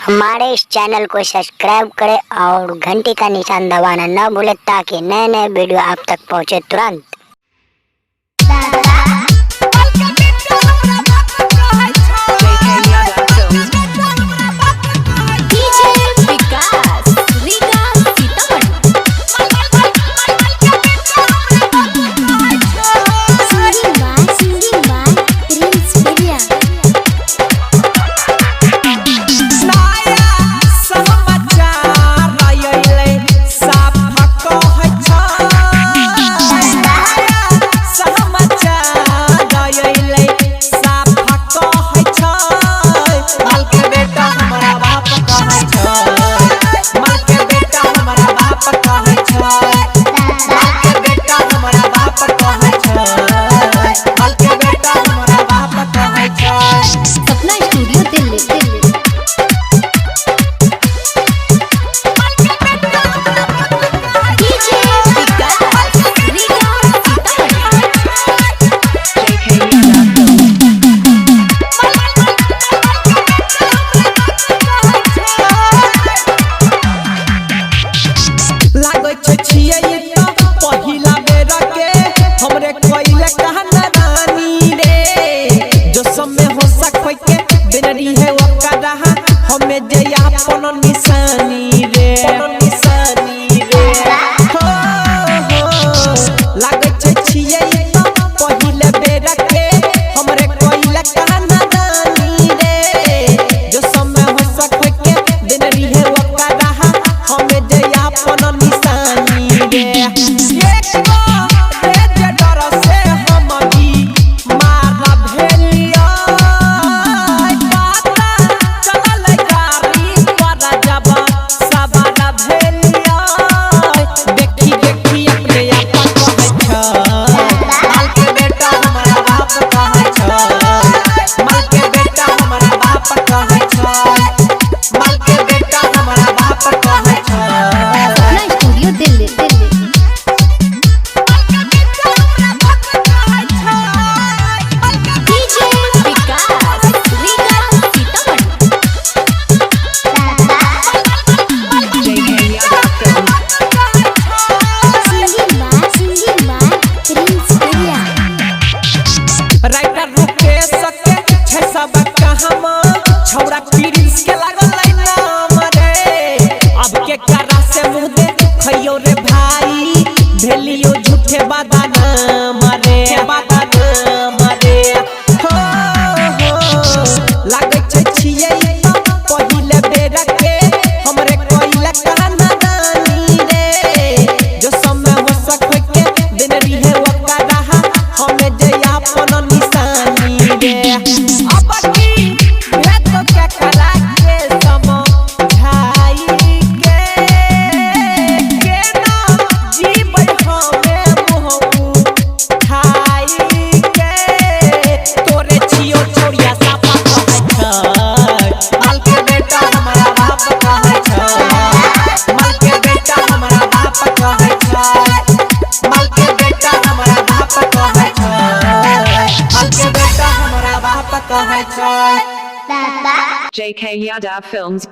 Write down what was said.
हमारे इस चैनल को सब्सक्राइब करें और घंटी का निशान दबाना न भूलें ताकि नए नए वीडियो आप तक पहुंचे तुरंत। DJ Vikas Riga Sitamarhi. Singing by Prince Priya. नया समाचार अइलै साफा कहै छै। नया समाचार अइलै साफा कहै छै। माल के बेटा हमरा बाप कहै छै। माल के बेटा हमरा बाप कहै छै। माल के बेटा हमरा बाप कहै छै। माल के बेटा हमरा बाप कहै छै। सपना स्टूडियो दिल्ली। डीजे विकास रीगा सीतामढ़ी। लागै छै छियै त पहिला बेर के हमरे कइले कहना रानी रे, जो समय हो सकै के देनरी है ओकरा हमे जे अपन निशानी रे, निशानी रे। हो हो लागै छै छियै त पहिला बेर के हमरे कइले कहना रानी रे, जो समय हो सकै के देनरी है ओकरा हमे जे अपन निशानी रे। एक रे जे डर से हम भी मारा भेलिया, पता चलल गाड़ी पर जब सवार भेलिया, देखी देखी अपने आपा कहै छै। माल के बेटा हमरा बाप कहै छै। माल के बेटा हमरा बाप कहै छै। माल के बेटा हमरा बाप कहै छै। Sapna studio Delhi. DJ Vikas Riga Sitamarhi. Singing by Prince Priya. Writer रुके सके छै सब कहमा, छौड़ा प्रिंस के लागल नाम रे। अब के करा से मुंह दे खइयो रे भाई, भेलियो झूठे बदनाम रे, बदनाम रे। हो हो लागै छै छियै पहिले बेर के हमरे कइले कहना रानी रे, जो समय हो सकै के देनरी है ओकरा हमे जे अपन निशानी रे। अब की भेद के करा के समझाई के केना जीबै हमे मुँह उठाई के, तोरे छियो छोड़िया साफा कहै छै। माल के बेटा हमरा बाप कहै छै। माल के बेटा हमरा बाप कहै छै। माल के बेटा हमरा बाप कहै छै। माल के बेटा हमरा बाप कहै छै। JK Yadav Films.